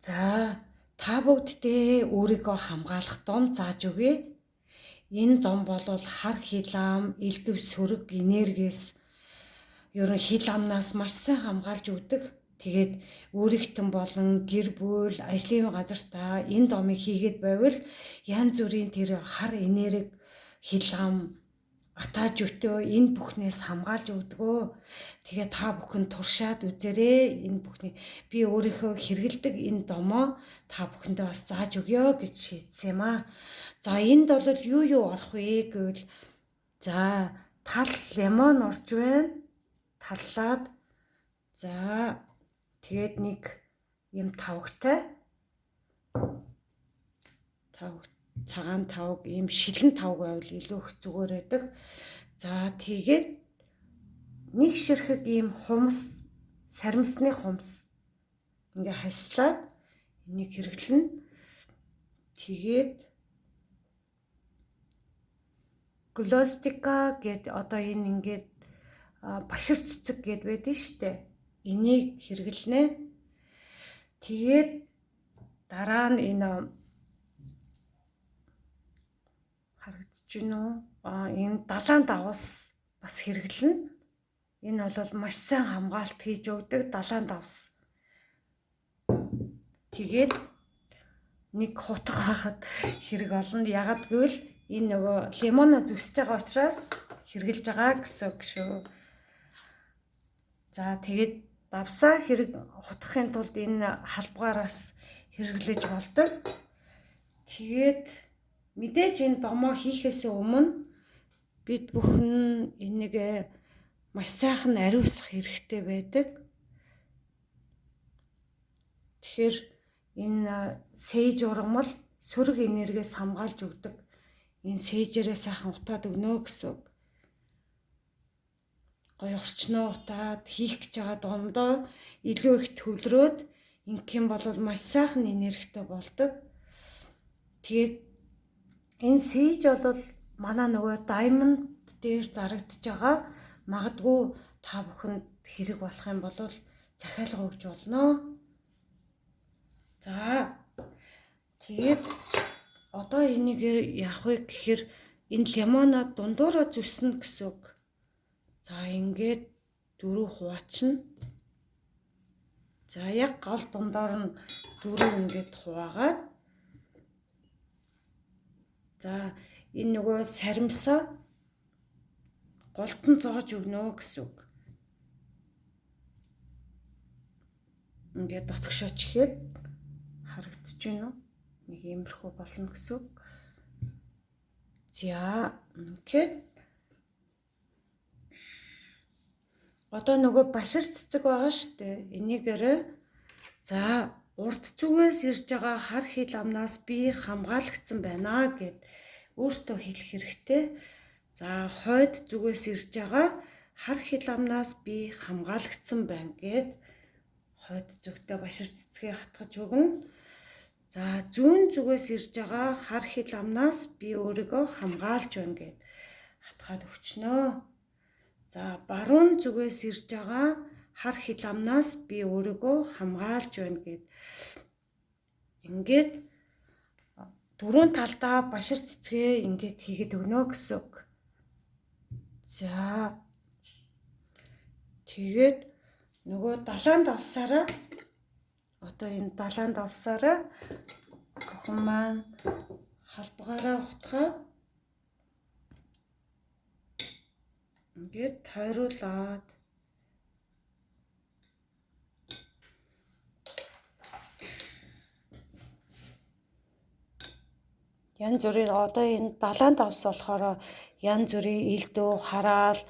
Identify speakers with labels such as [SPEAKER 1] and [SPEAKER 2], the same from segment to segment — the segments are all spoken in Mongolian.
[SPEAKER 1] За, та бүгддээ өөрийгөө хамгаалах дом зааж өгье. Энэ дом бол хар хил ам, элдэв сөрөг энергиэс ерөн хил амнаас маш сайн хамгаалж өгдөг. Тэгээд өөрийнхтэн болон гэр бүл, ажлын газартаа энэ домыг хийгээд байвал янз бүрийн тэр хар энерги, хил ам, атаа жөтөө энэ бүхнээс хамгаалж өгдөгөө. Тэгээ та бүхэн туршаад үзээрэй. Энэ бүхний би өөрийнхөө хэрэгэлдэг энэ домоо та бүхэндээ бас зааж өгье гэж шийдсэн юм аа. За, энд бол юу юу орох вэ гэвэл, за, тал лимон орж байна. Таллаад, за, тэгээд нэг юм тавгтай тавг, цагаан тавг, ийм шилэн тавг байвал илүү их зүгээр байдаг. За, тэгээд нэг ширхэг ийм хумс, саримсны хумс ингээ хальслаад энийг хэрэглэнэ. Тэгээд глостика гэд одоо энэ ингээд башир цэцэг гэд байдэн штэ. Энийг хэрэглэнэ. Тэгээд дараа нь энэ харагдаж байна уу? Энэ далайн давс бас хэрэглэнэ. Энэ бол маш сайн хамгаалт хийж өгдөг далайн давс. Тэгээд нэг хутга хахад хэрэг олно. Ягаад гэвэл энэ нөгөө лимоно зүсэж байгаа учраас хэрэглэж байгаа гэсэн үг шүү. За, тэгээд давсаа хэрэг хутгахын тулд энэ халбгаараас хэрэглэж болдог. Тэгээд мэдээж энэ домоо хийхээс өмнө бид бүхэн энийг маш сайхан ариусгах хэрэгтэй байдаг. Тэгэхээр энэ sage ургамал сөрөг энергиэс хамгаалж өгдөг. Энэ sage ээрээ сайхан утаад өгнө гэсэн үг. Гоё орчноо утаад хийх гэж байгаа домдоо илүү их төвлөрөөд ингэх юм бол маш сайхан энергитэй болдог. Тэгээд энэ sage бол манай нөгөө diamond дээр зарагдаж байгаа, магадгүй та бүхэнд хэрэг болох юм бол захиалга өгч болно. За, тэгээд одоо энийг яах вэ гэхээр энэ лимоноо дундуураа зүснэ гэсэн үг. За, ингээд дөрөв хуваачна. За, яг гол дундоор нь дөрөв ингээд хуваагаад, за, энэ нөгөө саримсаа голтон зоож өгнө гэсэн үг. Ингээд дотгошоо чихээд харагдаж байна уу? Нэг иймэрхүү болно гэсэн үг. За, ингээд одоо нөгөө башир цэцэг байгаа штэ. Энийгээр, за, урд зүгээс ирж байгаа хар хил амнаас би хамгаалагдсан байна гэд өөртөө хэлэх хэрэгтэй. За, хойд зүгээс ирж байгаа хар хил амнаас би хамгаалагдсан байна гэд хойд зүгтээ башир цэцгээ хатгаж өгнө. За, зүүн зүгээс ирж байгаа хар хил амнаас би өөрийгөө хамгаалж байна гэд хатгаад өгчнөө. За, баруун зүгээс ирж байгаа хар хил амнаас би өөрийгөө хамгаалж байна гэд ингээд дөрвөн талдаа башир цэцгээ ингээд хийгээд өгнө гэсэн үг. За, тэгээд нөгөө далайн давсаараа, одоо энэ далайн давсаараа бүхэн маань халбгаараа хутгаад ингээд тойруулаад янз бүрийн, одоо энэ далайн давс болохоор янз бүрийн элдв, хараал,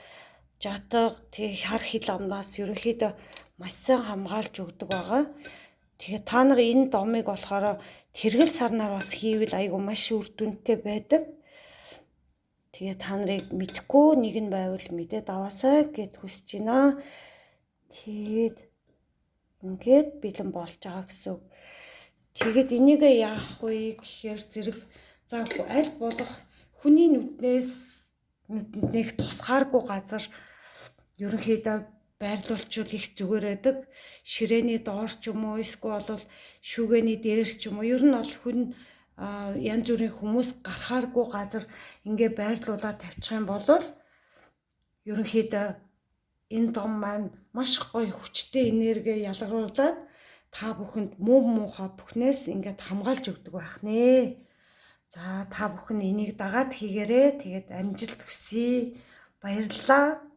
[SPEAKER 1] жатга, тэг хар хил амнаас ерөнхийдөө маш сайн хамгаалж өгдөг байгаа. Тэгээд та нар энэ домыг болохоор тэргэл сарнаар бас хийвэл айгүй маш үр дүнтэй байдаг. Тэгээ та нарыг мэдхгүй нэг нь байвал мэдээд аваасай гэд хүсэж байна. Тэгээд ингээд бэлэн болж байгаа гэсэн үг. Тэгээд энийг яах вэ гэхээр зэрэг, за, аль болох хүний нүднээс нүдэнд нэг тусгааргүй газар ерөнхийдөө Байрлуулчвал их зүгээр байдаг. Ширээний доор ч юм уу, эсвэл бол шүүгээний дээр ч юм уу. Ер нь бол хүн янз бүрийн хүмүүс гарахааргүй газар ингээ байрлуулад тавьчих юм бол ерөнхийдөө энэ дом маань маш гоё хүчтэй энерги ялгаруулад та бүхэнд муу муухай бүхнээс ингээд хамгаалж өгдөг байх нэ. За, та бүхэн энийг дагаад хийгээрэй. Тэгээд амжилт хүсье. Баярлалаа.